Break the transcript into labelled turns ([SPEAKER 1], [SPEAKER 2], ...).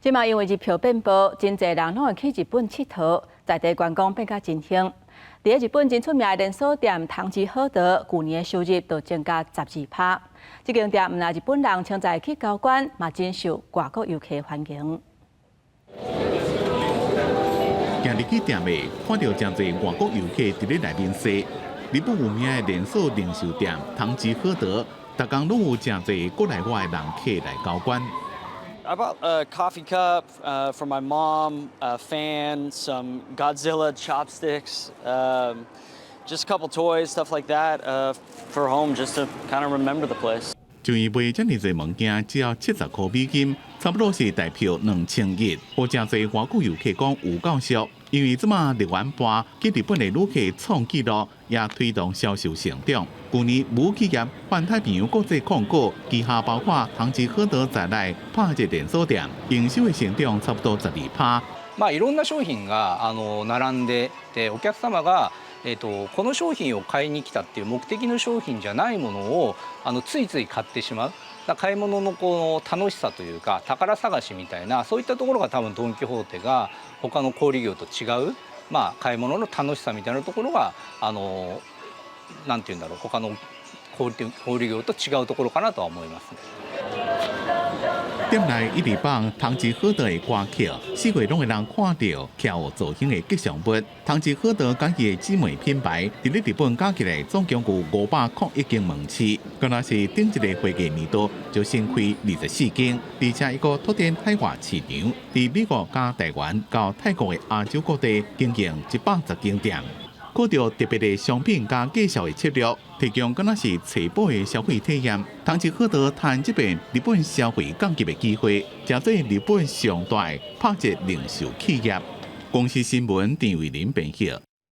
[SPEAKER 1] 這馬因為日票變薄，真濟人攏會去日本𨑨迌，在地觀光變甲真興。佇日本真出名的連鎖店唐吉訶德，舊年的收入就增加12趴。這間店毋但日本人穿在去交關，嘛真受外國遊客歡迎。
[SPEAKER 2] 行入去店內，看著誠濟外國遊客佇咧內面踅。日本有名的連鎖零售店唐吉訶德，逐工攏有誠濟國內外的人客來交關。
[SPEAKER 3] I bought a coffee cup for my mom, a fan, some Godzilla chopsticks, just a couple toys, stuff like that for home, just to kind of remember the place.
[SPEAKER 2] 就伊賣遮爾濟物件，只要70箍美金，差不多是台票2000日。有誠濟外國遊客講有夠俗，因為這馬日元跋去日本的旅客創紀錄，也推動銷售成長。舊年母企業環太平洋國際控股旗下包括唐吉訶德在內拍一連鎖店，營收的成長差不多12趴。
[SPEAKER 4] まあいろんな商品が並んででお客様がこの商品を買いに来たっていう目的の商品じゃないものをついつい買ってしまう。買い物のこの楽しさというか寶探しみたいなそういったところが多分ドン・キホーテが他の小売業と違う、まあ、買い物の楽しさみたいなところがなんて言うんだろう他の小売業と違うところかなとは思います。
[SPEAKER 2] 店內一直放唐吉訶德的歌曲，四界攏會通看著徛有造型的吉祥物。唐吉訶德佮伊的姊妹品牌，佇咧日本加起來總共有501間門市，敢若是頂一个會計年度就新開24間，而且伊閣拓展海外市場，佇美國佮台灣到泰國的亞洲各地經營110間店。靠著特別的商品佮介紹的策略，提供敢若是揣寶的消費體驗。唐吉訶德趁這遍日本消費降級的機會，成做日本上大的拍折零售企業。公視新聞陳慧琳編譯。